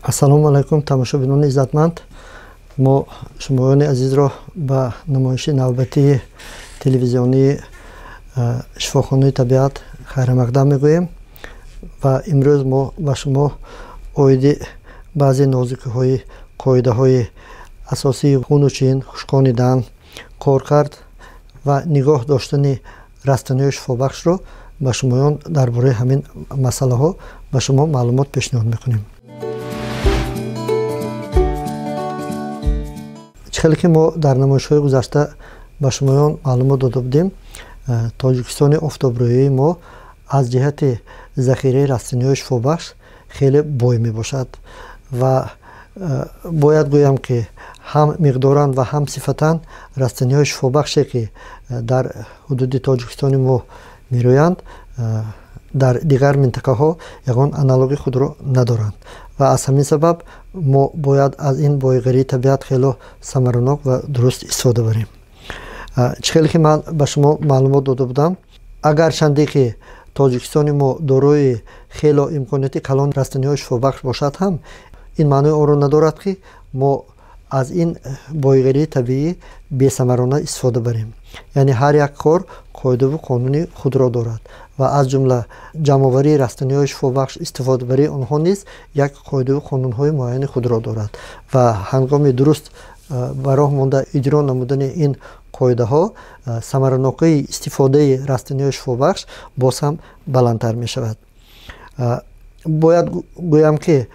Ассалому алайкум, тамошобинони иззатманд. Мо шумоёни азизро ба намоиши навбатии телевизионии шифохонаи табиат хайрамақдам мегӯем ва имрӯз мо ба шумо оиди баъзе нозукиҳои қоидаҳои асосии хунучин, хушконидан, коркард ва нигоҳ доштани растаниҳои шифобахшро ба шумоён дар бораи ҳамин масъалаҳо ба шумо маълумот пешниҳод мекунем. Чӣ хеле ки мо дар намоишҳои гузашта ба шумоён маълумот дода будем, Тоҷикистони офтобрӯии мо аз ҷиҳати захираи растаниҳои шифобахш хеле бой мебошад ва бояд гӯям, ки ҳам миқдоран ва ҳам сифатан растаниҳои шифобахше, ки дар ҳудуди Тоҷикистони мо мерӯянд, дар дигар минтақаҳо ягон аналоги худро надоранд ва аз ҳамин сабаб мо бояд аз ин боигарии табиат хело самаранок ва дуруст истифода барем. Чӣ хеле ки ман ба шумо маълумот дода будам, агарчанде ки Тоҷикистони мо дорои хело имконияти калон растаниҳои шифобахш бошад ҳам, ин маънои онро надорад, ки мо аз ин боигарии табиӣ бесамарона истифода барем. Яъне ҳар як кор қоидаву қонуни худро дорад ва аз ҷумла ҷамъоварии растаниҳои шифобахш, истифодабарии онҳо низ як қоидаву қонунҳои муайяни худро дорад ва ҳангоми дуруст ба роҳ монда иҷро намудани ин қоидаҳо самаранокии истифодаи растаниҳои шифобахш боз ҳам баландтар мешавад. Бояд гӯям, ки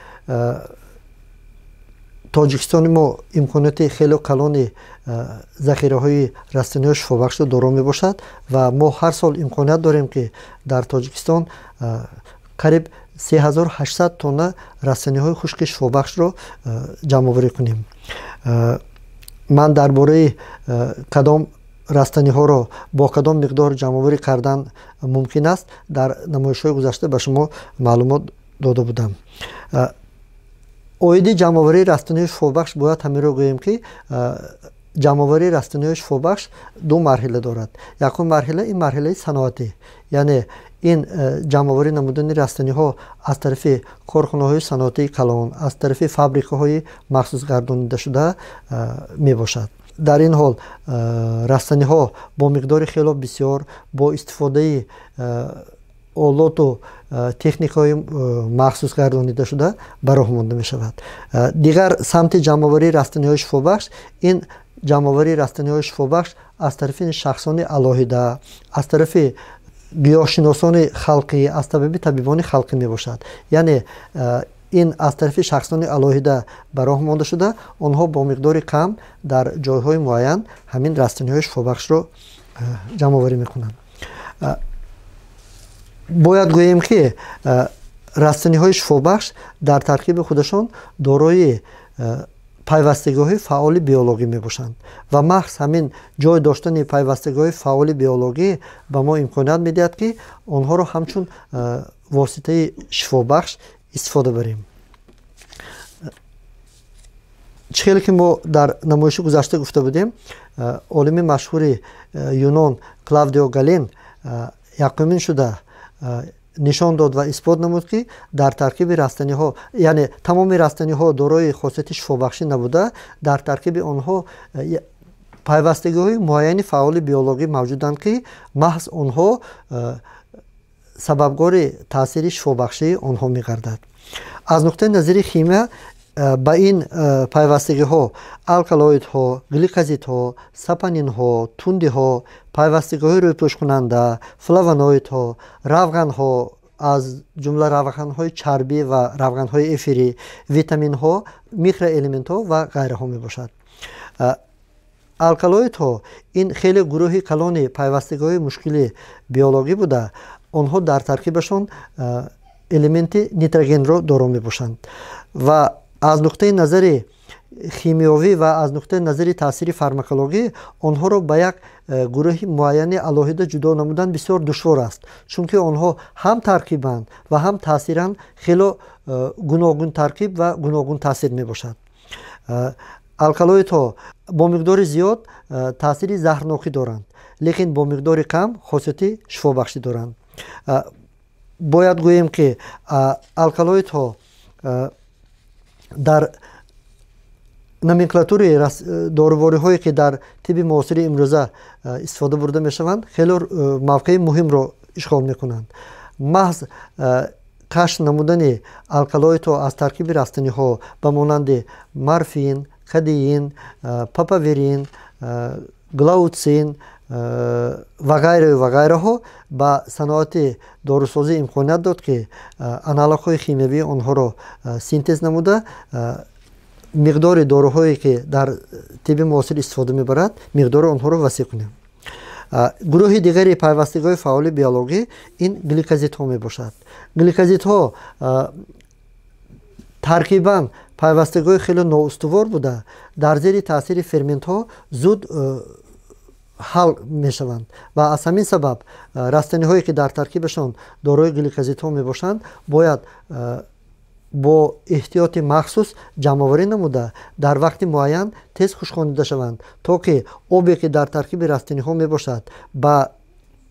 Тоҷикистони мо имконияти хеле калони захираҳои растаниҳои шифобахшро доро мебошад ва мо ҳар сол имконият дорем, ки дар Тоҷикистон қариб 3800 тонна растаниҳои хушки шифобахшро ҷамъоварӣ кунем. Ман дар бораи кадом растаниҳоро бо кадом миқдор ҷамъоварӣ кардан мумкин аст, дар намоишҳои гузашта ба шумо маълумот дода будам. Оиди ҷамъоварии растаниҳои шифобахш бояд ҳаминро гӯем, ки ҷамъоварии растаниҳои шифобахш ду марҳила дорад. Якум марҳила ин марҳилаи саноатӣ, яъне ин ҷамъоварӣ намудани растаниҳо аз тарафи корхонаҳои саноатии калон, аз тарафи фабрикаҳои махсус гардонидашуда мебошад. Дар ин ҳол растаниҳо бо миқдори хело бисёр бо истифодаи олоту техникаҳои махсус гардонидашуда ба роҳ монда мешавад. Дигар самти ҷамъоварии растаниҳои шифобахш ин ҷамъоварии растаниҳои шифобахш аз тарафи шахсони алоҳида, аз тарафи гиёҳшиносони халқӣ, аз тарафи табибони халқӣ мебошад. Яъне ин аз тарафи шахсони алоҳида ба роҳ монда шуда, онҳо бо миқдори кам дар ҷойҳои муайян ҳамин растаниҳои шифобахшро ҷамъоварӣ мекунанд. Бояд гӯем, ки растаниҳои шифобахш дар таркиби худашон дорои пайвастагиҳои фаъоли биологӣ мебошанд ва маҳз ҳамин ҷой доштани пайвастагиҳои фаъоли биологӣ ба мо имконият медиҳад, ки онҳоро ҳамчун воситаи шифобахш истифода барем. Чӣ хеле ки мо дар намоиши гузашта гуфта будем, олими машҳури юнон Клавдио Гален якумин шуда нишон дод ва исбот намуд, ки дар таркиби растаниҳо, яъне тамоми растаниҳо дорои хосияти шифобахшӣ набуда, дар таркиби онҳо пайвастагиҳои муайяни фаъоли биологӣ мавҷуданд, ки маҳз онҳо сабабгори таъсири шифобахшии онҳо мегардад. Аз нуқтаи назари химия ба ин пайвастагиҳо алкалоидҳо, гликозидҳо, сапонинҳо, тундиҳо, пайвастагиҳои рӯйпӯшкунанда, флавоноидҳо, равғанҳо, аз ҷумла равғанҳои чарбӣ ва равғанҳои эфирӣ, витаминҳо, микроэлементҳо ва ғайраҳо мебошад. Алкалоидҳо ин хеле гурӯҳи калони пайвастагиҳои мушкили биологӣ буда, онҳо дар таркибашон элементи нитрогенро доро мебошанд ва аз нуқтаи назари химиёвӣ ва аз нуқтаи назари таъсири фармакологӣ онҳоро ба як гурӯҳи муайяни алоҳида ҷудо намудан бисёр душвор аст, чунки онҳо ҳам таркибанд ва ҳам таъсиран хело гуногун таркиб ва гуногун таъсир мебошад. Алкалоидҳо бо миқдори зиёд таъсири заҳрнокӣ доранд, лекин бо миқдори кам хосияти шифобахшӣ доранд. Бояд гӯем, ки алкалоидҳо Дар номенклатураи дорувориҳое, ки дар тибби муосири имрӯза истифода бурда мешаванд, хеле мавқеи муҳимро ишғол мекунанд. Маҳз кашф намудани алкалоидҳо аз таркиби растаниҳо ба монанди морфин, кодеин, папаверин, глауцин ва ғайраю ва ғайраҳо ба саноати дорусозӣ имконият дод, ки аналогҳои химиявии онҳоро синтез намуда, миқдори доруҳое, ки дар тибби муосир истифода мебарад, миқдори онҳоро васеъ кунем. Гурӯҳи дигари пайвастагиҳои фаъоли биологӣ ин гликозидҳо мебошад. Гликозидҳо таркибан пайвастагиҳои хеле ноустувор буда, дар зери таъсири ферментҳо зуд ҳал мешаванд ва аз ҳамин сабаб растаниҳое, ки дар таркибашон дорои гликозидҳо мебошанд, бояд бо эҳтиёти махсус ҷамъоварӣ намуда, дар вақти муайян тез хушконида шаванд, то ки обе, ки дар таркиби растаниҳо мебошад, ба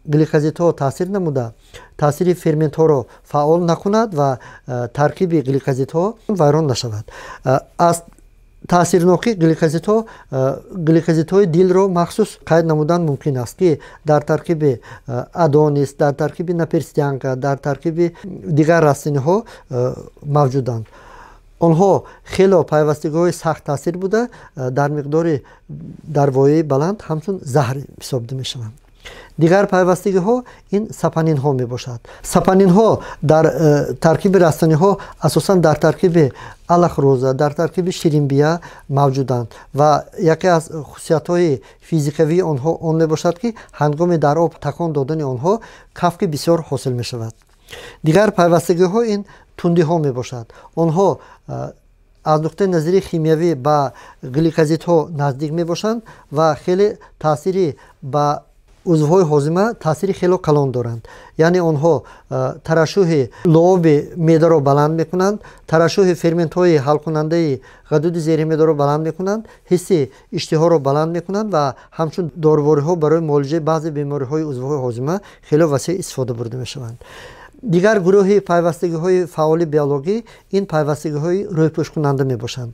гликозидҳо таъсир намуда, таъсири ферментҳоро фаъол накунад ва таркиби гликозидҳо вайрон нашавад. Аз таъсирнокии гликозидҳо гликозидҳои дилро махсус қайд намудан мумкин аст, ки дар таркиби адонис, дар таркиби наперстянка, дар таркиби дигар растаниҳо мавҷуданд. Онҳо хело пайвастагиҳои сахт таъсир буда, дар миқдори дар вояи баланд ҳамчун заҳр ҳисобида мешаванд. Дигар пайвастагиҳо ин сапонинҳо мебошад. Сапонинҳо дар таркиби растаниҳо, асосан дар таркиби алахроза, дар таркиби ширинбия мавҷуданд ва яке аз хусусиятҳои физикавии онҳо он мебошад, ки ҳангоми дар об такон додани онҳо кафки бисёр ҳосил мешавад. Дигар пайвастагиҳо ин тундиҳо мебошад. Онҳо аз нуқтаи назари химиявӣ ба гликозидҳо наздик мебошанд ва хеле таъсири ба узвҳои ҳозима таъсири хело калон доранд. Яъне онҳо тарашшуҳи луоби меъдаро баланд мекунанд, тарашшуҳи ферментҳои ҳалкунандаи ғадуди зери меъдаро баланд мекунанд, ҳисси иштиҳоро баланд мекунанд ва ҳамчун дорувориҳо барои муолиҷаи баъзе бемориҳои узвҳои ҳозима хело васеъ истифода бурда мешаванд. Дигар гурӯҳи пайвастагиҳои фаъоли биологӣ ин пайвастагиҳои рӯйпӯшкунанда мебошанд.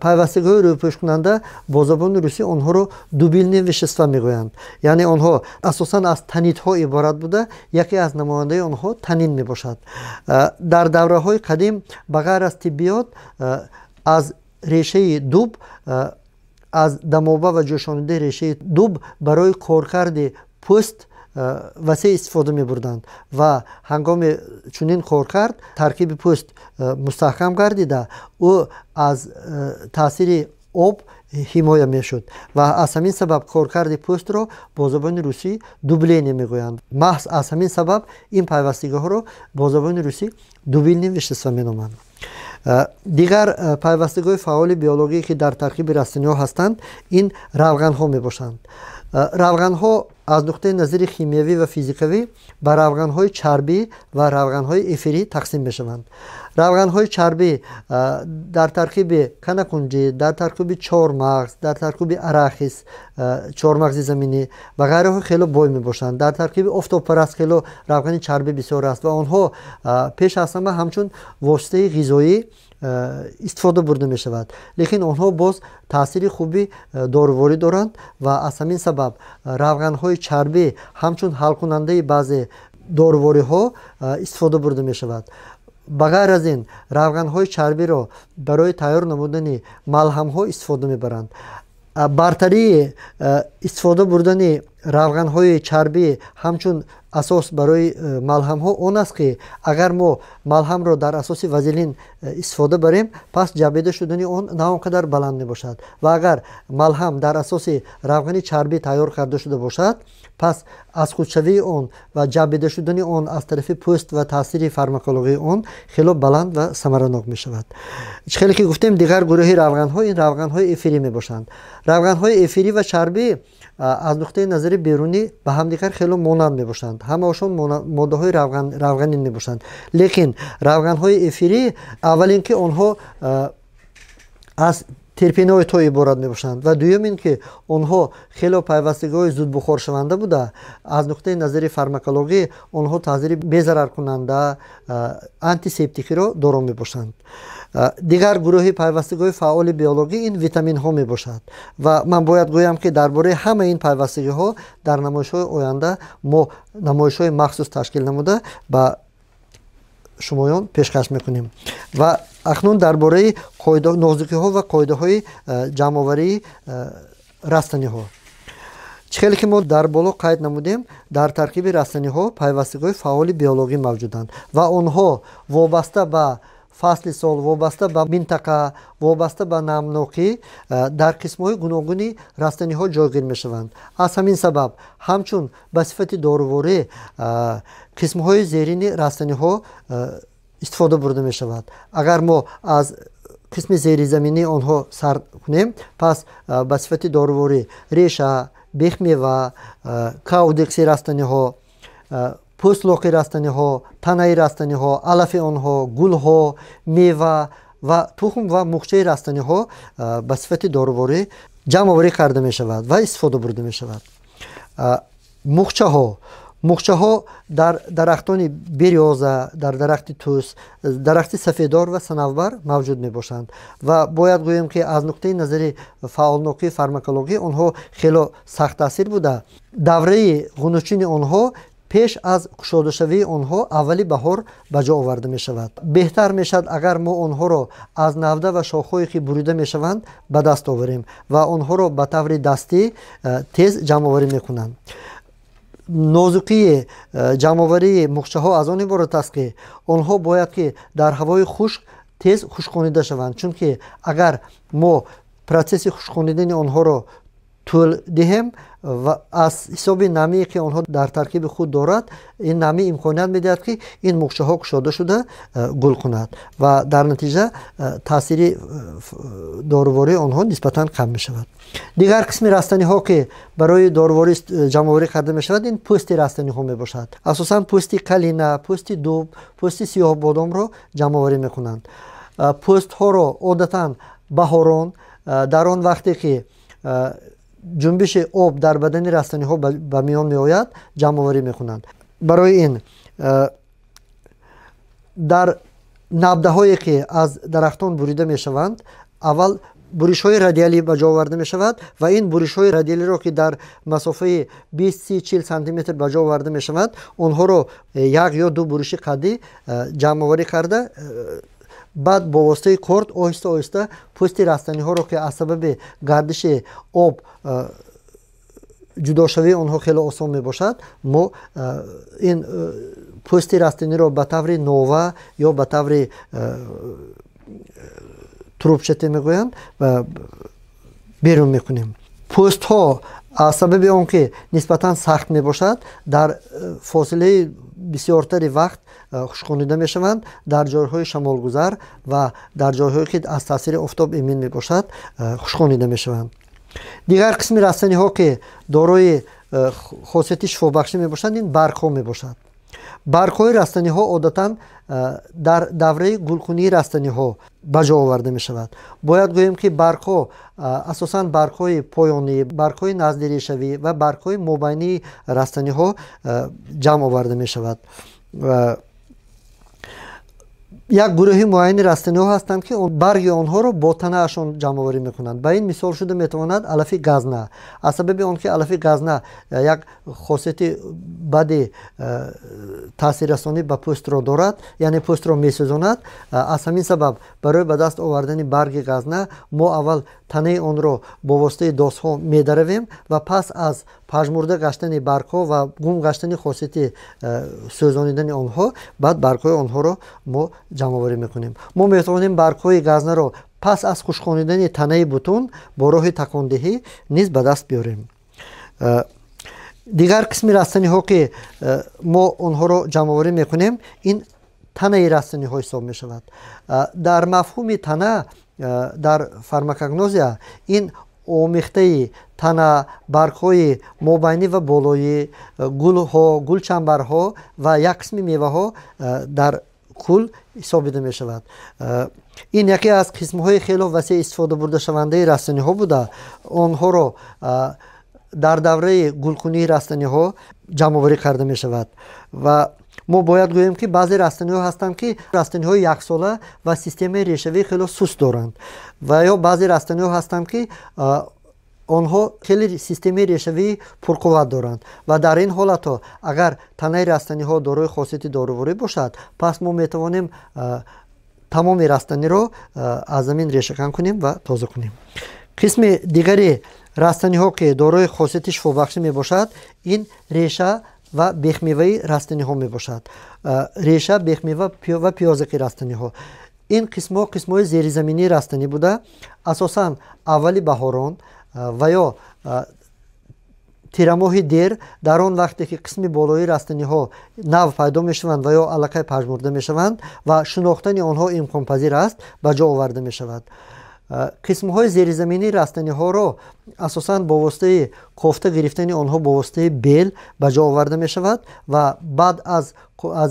Пайвастагиҳои рӯйпӯшкунанда бо забони русӣ онҳоро дубильные вещества мегӯянд. Яъне онҳо асосан аз танидҳо иборат буда, яке аз намояндаи онҳо танин мебошад. Дар давраҳои қадим ба ғайр аз тиббиёт аз решаи дуб, аз дамоба ва ҷӯшонидаи решаи дуб барои коркарди пӯст васеъ истифода мебурданд ва ҳангоми чунин коркард таркиби пӯст мустаҳкам гардида, ӯ аз таъсири об ҳимоя мешуд ва аз ҳамин сабаб коркарди пӯстро бо забони русӣ дубление мегӯянд. Маҳз аз ҳамин сабаб ин пайвастагиҳоро бо забони русӣ дубильные вещества меноманд. Дигар пайвастагиҳои фаъоли биологие, ки дар таркиби растаниҳо ҳастанд, ин равғанҳо мебошанд. Равғанҳо аз нуқтаи назари химиявӣ ва физикавӣ ба равғанҳои чарбӣ ва равғанҳои эфирӣ тақсим мешаванд. Равғанҳои чарбӣ дар таркиби канакунҷӣ, дар таркиби чормағз, дар таркиби арахис, чормағзи заминӣ ва ғайраҳо хело бой мебошанд. Дар таркиби офтобпараст хело равғани чарбӣ бисёр аст ва онҳо пеш аз ҳама ҳамчун воситаи ғизоӣ истифода бурда мешавад. Лекин онҳо боз таъсири хуби доруворӣ доранд ва аз ҳамин сабаб равғанҳои чарбӣ ҳамчун ҳалкунандаи баъзе дорувориҳо истифода бурда мешавад. Ба ғайр аз ин равғанҳои чарбиро барои тайёр намудани малҳамҳо истифода мебаранд. Бартарии истифода бурдани равғанҳои чарбӣ ҳамчун асос барои малҳамҳо он аст, ки агар мо малҳамро дар асоси вазелин истифода барем, пас ҷабида шудани он на он қадар баланд мебошад ва агар малҳам дар асоси равғани чарбӣ тайёр карда шуда бошад, пас аз худшавии он ва ҷабида шудани он аз тарафи пӯст ва таъсири фармакологии он хело баланд ва самаранок мешавад. Чӣ хеле ки гуфтем, дигар гурӯҳи равғанҳо ин равғанҳои эфирӣ мебошанд. Равғанҳои эфирӣ ва чарбӣ аз нуқтаи назари берунӣ ба ҳамдигар хело монанд мебошанд. Ҳамаашон моддаҳои равғанин мебошанд. Лекин равғанҳои эфирӣ аввалин ки онҳо аз терпеноидҳо иборат мебошанд ва дуюм ин ки онҳо хело пайвастагиҳои зудбухоршаванда буда, аз нуқтаи назари фармакологӣ онҳо таъсири безараркунанда, антисептикиро доро мебошанд. Дигар гурӯҳи пайвастагиҳои фаъоли биологӣ ин витаминҳо мебошад ва ман бояд гӯям, ки дар бораи ҳамаи ин пайвастагиҳо дар намоишҳои оянда мо намоишҳои махсус ташкил намуда ба шумоён пешкаш мекунем. Ва акнун дар бораи нозукиҳо ва қоидаҳои ҷамъоварии растаниҳо. Чӣ хеле ки мо дар боло қайд намудем, дар таркиби растаниҳо пайвастагиҳои фаъоли биологӣ мавҷуданд ва онҳо вобаста ба фасли сол, вобаста ба минтақа, вобаста ба намнокӣ дар қисмҳои гуногуни растаниҳо ҷойгир мешаванд. Аз ҳамин сабаб ҳамчун ба сифати доруворӣ қисмҳои зерини растаниҳо истифода бурда мешавад. Агар мо аз қисми зеризаминии онҳо сар кунем, пас ба сифати доруворӣ реша, бехмева, каудекси растаниҳо, пӯстлоқи растаниҳо, танаи растаниҳо, алафи онҳо, гулҳо, мева ва тухм ва мухчаи растаниҳо ба сифати доруворӣ ҷамъоварӣ карда мешавад ва истифода бурда мешавад. Мухчаҳо дар дарахтони берёза, дар дарахти тус, дарахти сафедор ва санавбар мавҷуд мебошанд ва бояд гӯем, ки аз нуқтаи назари фаъолнокии фармакологӣ онҳо хело сахттаъсир буда, давраи ғунучини онҳо пеш аз кушодашавии онҳо аввали баҳор ба ҷо оварда мешавад. Беҳтар мешавад, агар мо онҳоро аз навда ва шохҳое ки бурида мешаванд ба даст оварем ва онҳоро ба таври дастӣ тез ҷамъоварӣ мекунанд. Нозукии ҷамъоварии мухчаҳо аз он иборат аст, ки онҳо бояд ки дар ҳавои хушк тез хушконида шаванд, чунки агар мо процесси хушконидани онҳоро тӯл диҳем ва аз ҳисоби намие ки онҳо дар таркиби худ дорад, ин намӣ имконият медиҳад, ки ин мухчаҳо кушода шуда гул кунад ва дар натиҷа таъсири дорувории онҳо нисбатан кам мешавад. Дигар қисми растаниҳо, ки барои доруворӣ ҷамъоварӣ карда мешавад, ин пӯсти растаниҳо мебошад. Асосан пӯсти калина, пӯсти дуб, пӯсти сиёҳбодомро ҷамъоварӣ мекунанд. Пӯстҳоро одатан баҳорон, дар он вақте ки ҷунбиши об дар бадани растаниҳо ба миён меояд, ҷамъоварӣ мекунанд. Барои ин дар навдаҳое ки аз дарахтон бурида мешаванд, аввал буришҳои радиалӣ ба ҷо оварда мешавад ва ин буришҳои радиалиро, ки дар масофаи 20, 30, 40 сантиметр ба ҷо оварда мешаванд, онҳоро як ё ду буриши қаддӣ ҷамъоварӣ карда, баъд бо воситаи корд оҳиста оҳиста пӯсти растаниҳоро, ки аз сабаби гардиши об ҷудошавии онҳо хеле осон мебошад, мо ин пӯсти растаниро ба таври нова ё ба таври трубчате мегӯянд берун мекунем. Пӯстҳо аз сабаби он ки нисбатан сахт мебошад, дар фосилаи бисёртари вақт хушконида мешаванд, дар ҷойҳои шамолгузар ва дар ҷойҳое ки аз таъсири офтоб эмин мебошад, хушконида мешаванд. Дигар қисми растаниҳо, ки дорои хосияти шифобахшӣ мебошанд, ин баргҳо мебошад. Баргҳои растаниҳо одатан дар давраи гулкунии растаниҳо ба ҷо оварда мешавад. Бояд гӯем, ки баргҳо асосан баргҳои поёнӣ, баргҳои назди решавӣ ва баргҳои мобайнии растаниҳо ҷамъ оварда мешавад. Як гурӯҳи муайяни растаниҳо ҳастанд, ки барги онҳоро бо танаашон ҷамъоварӣ мекунанд. Ба ин мисол шуда метавонад алафи газна. Аз сабаби он ки алафи газна як хосияти бади таъсиррасонӣ ба пӯстро дорад, яъне пӯстро месӯзонад, аз ҳамин сабаб барои ба даст овардани барги газна мо аввал танаи онро бо воситаи досҳо медаравем ва пас аз пажмурда гаштани баргҳо ва гум гаштани хосияти сӯзонидани онҳо, баъд баргҳои онҳоро мо ҷамъоварӣ мекунем. Мо метавонем баргҳои газнаро пас аз хушконидани танаи бутун бо роҳи такондиҳӣ низ ба даст биёрем. Дигар қисми растаниҳо, ки мо онҳоро ҷамъоварӣ мекунем, ин танаи растаниҳо ҳисоб мешавад. Дар мафҳуми тана дар фармакогнозия ин омехтаи тана, баргҳои мобайнӣ ва болоӣ, гулҳо, гулчамбарҳо ва як қисми меваҳо дар кул ҳисобида мешавад. Ин яке аз қисмҳои хело васеъ истифода бурдашавандаи растаниҳо буда, онҳоро дар давраи гулкунии растаниҳо ҷамъоварӣ карда мешавад. Ва мо бояд гӯем, ки баъзе растаниҳо ҳастанд, ки растаниҳои яксола ва системаи решавӣ хело суст доранд, ва ё баъзе растаниҳо ҳастанд, ки онҳо хеле системаи решавии пурқувват доранд. Ва дар ин ҳолатҳо агар танаи растаниҳо дорои хосияти доруворӣ бошад, пас мо метавонем тамоми растаниро аз замин решакан кунем ва тоза кунем. Қисми дигари растаниҳо, ки дорои хосияти шифобахшӣ мебошад, ин реша ва бехмеваи растаниҳо мебошад. Реша, бехмева ва пиёзаки растаниҳо. Ин қисмҳо қисмҳои зеризаминии растанӣ буда, асосан аввали баҳорон ва ё тирамоҳи дер, дар он вақте ки қисми болоии растаниҳо нав пайдо мешаванд ва ё аллакай пажмурда мешаванд ва шинохтани онҳо имконпазир аст, ба ҷо оварда мешавад. Қисмҳои зеризаминии растаниҳоро асосан бо воситаи кофта гирифтани онҳо бо воситаи бел ба ҷо оварда мешавад ва баъд аз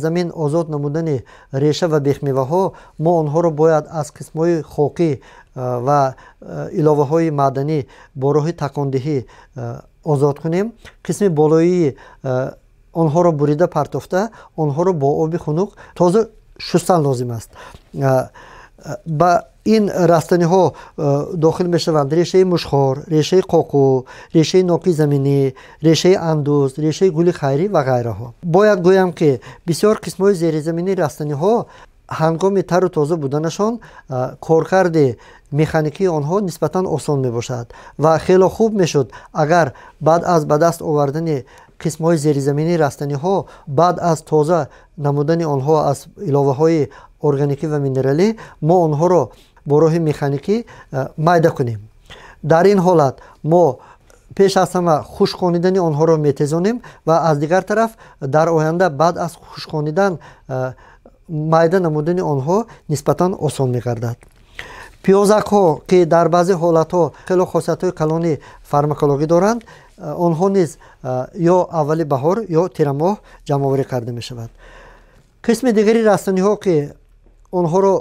замин озод намудани реша ва бехмеваҳо мо онҳоро бояд аз қисмҳои хокӣ ва иловаҳои маъданӣ бо роҳи такондиҳӣ озод кунем. Қисми болоии онҳоро бурида партофта, онҳоро бо оби хунук тоза шустан лозим аст. Ба ин растаниҳо дохил мешаванд решаи мушхор, решаи қоқу, решаи ноки заминӣ, решаи андуз, решаи гули хайрӣ ва ғайраҳо. Бояд гӯям, ки бисёр қисмҳои зеризаминии растаниҳо ҳангоми тару тоза буданашон коркарди механикии онҳо нисбатан осон мебошад ва хело хуб мешуд, агар баъд аз ба даст овардани қисмҳои зеризаминии растаниҳо, баъд аз тоза намудани онҳо аз иловаҳои органикӣ ва минералӣ, мо онҳоро бо роҳи механикӣ майда кунем. Дар ин ҳолат мо пеш аз ҳама хушконидани онҳоро метезонем ва аз дигар тараф дар оянда баъд аз хушконидан майда намудани онҳо нисбатан осон мегардад. Пиёзакҳо, ки дар баъзе ҳолатҳо хело хосиятҳои калони фармакологӣ доранд, онҳо низ ё аввали баҳор ё тирамоҳ ҷамъоварӣ карда мешавад. Қисми дигари растаниҳо, ки онҳоро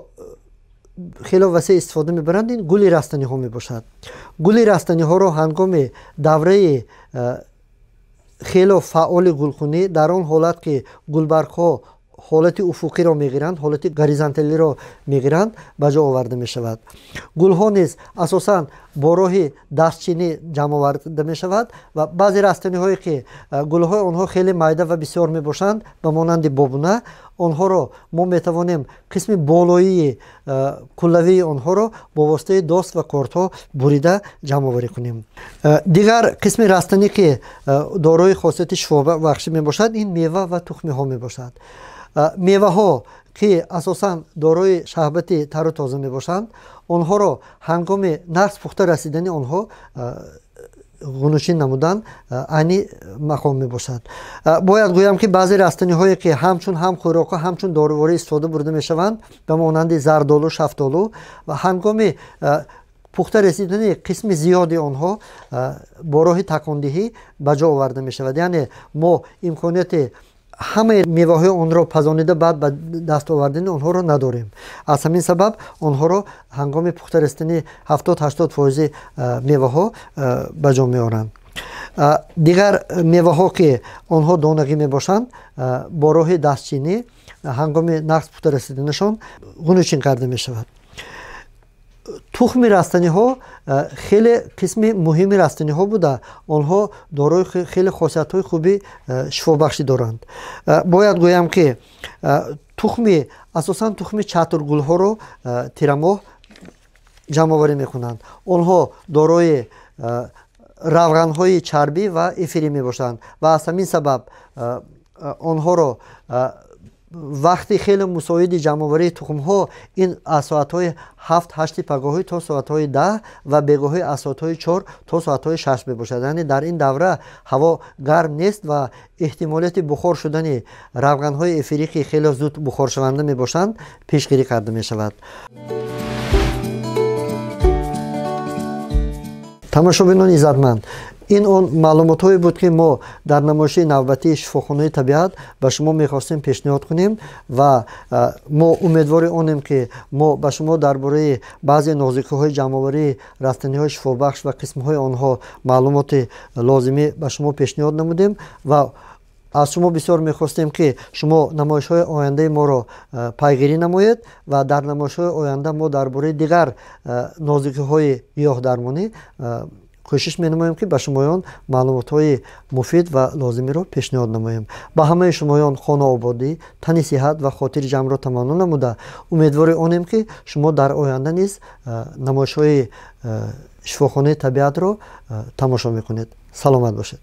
хело васеъ истифода мебаранд, ин гули растаниҳо мебошад. Гули растаниҳоро ҳангоми давраи хело фаъоли гулхунӣ, дар он ҳолат ки гулбаргҳо ҳолати уфуқиро мегиранд, ҳолати горизонталиро мегиранд, ба ҷо оварда мешавад. Гулҳо низ асосан бо роҳи дастчинӣ ҷамъ оварда мешавад ва баъзе растаниҳое, ки гулҳои онҳо хеле майда ва бисёр мебошанд, ба монанди бобуна, онҳоро мо метавонем қисми болоии куллавии онҳоро бо воситаи дост ва кортҳо бурида ҷамъоварӣ кунем. Дигар қисми растанӣ, ки дорои хосияти шифобахшӣ мебошад, ин мева ва тухмиҳо мебошад. Меваҳо, ки асосан дорои шаҳбати тару тоза мебошанд, онҳоро ҳангоми нағз пухта расидани онҳо ғуночин намудан айни мақом мебошад. Бояд гӯям, ки баъзе растаниҳое, ки ҳамчун ҳам хӯрока, ҳамчун доруворӣ истифода бурда мешаванд, ба монанди зардолу, шафтолу, ва ҳангоми пухта расидани қисми зиёди онҳо бо роҳи такондиҳӣ ба ҷо оварда мешавад. Яъне мо имконияти ҳамаи меваҳои онро пазонида баъд ба даст овардани онҳоро надорем. Аз ҳамин сабаб онҳоро ҳангоми пухта расидани 70-80 фоизи меваҳо ба ҷо меоранд. Дигар меваҳо, ки онҳо донагӣ мебошанд, бо роҳи дастчинӣ ҳангоми нағз пухта расиданашон ғуночин карда мешавад. Тухми растаниҳо хеле қисми муҳими растаниҳо буда, онҳо дорои хеле хосиятҳои хуби шифобахшӣ доранд. Бояд гӯям, ки тухми асосан тухми чатургулҳоро тирамоҳ ҷамъоварӣ мекунанд. Онҳо дорои равғанҳои чарбӣ ва эфирӣ мебошанд ва аз ҳамин сабаб онҳоро вақти хеле мусоиди ҷамъоварии тухмҳо ин аз соатҳои 7-8 пагоҳӣ то соатҳои 10 ва бегоҳӣ аз соатҳои 4 то соатҳои 6 мебошад. Яъне дар ин давра ҳаво гарм нест ва эҳтимолияти бухор шудани равғанҳои эфирӣ, ки хеле зуд бухоршаванда мебошанд, пешгирӣ карда мешавад. Тамошобинони иззатманд, Ин он маълумотҳое буд, ки мо дар намоиши навбатии шифохонаи табиат ба шумо мехостем пешниҳод кунем ва мо умедвори онем, ки мо ба шумо дар бораи баъзе нозикиҳои ҷамъоварии растаниҳои шифобахш ва қисмҳои онҳо маълумоти лозимӣ ба шумо пешниҳод намудем ва аз шумо бисёр мехостем, ки шумо намоишҳои ояндаи моро пайгирӣ намоед ва дар намоишҳои оянда мо дар бораи дигар нозикиҳои гиёҳдармонӣ кӯшиш менамоем, ки ба шумоён маълумотҳои муфид ва лозимиро пешниҳод намоем. Ба ҳамаи шумоён хонаободӣ, тани сиҳат ва хотири ҷамъро таманно намуда, умедвори онем, ки шумо дар оянда низ намоишҳои шифохонаи табиатро тамошо мекунед. Саломат бошед.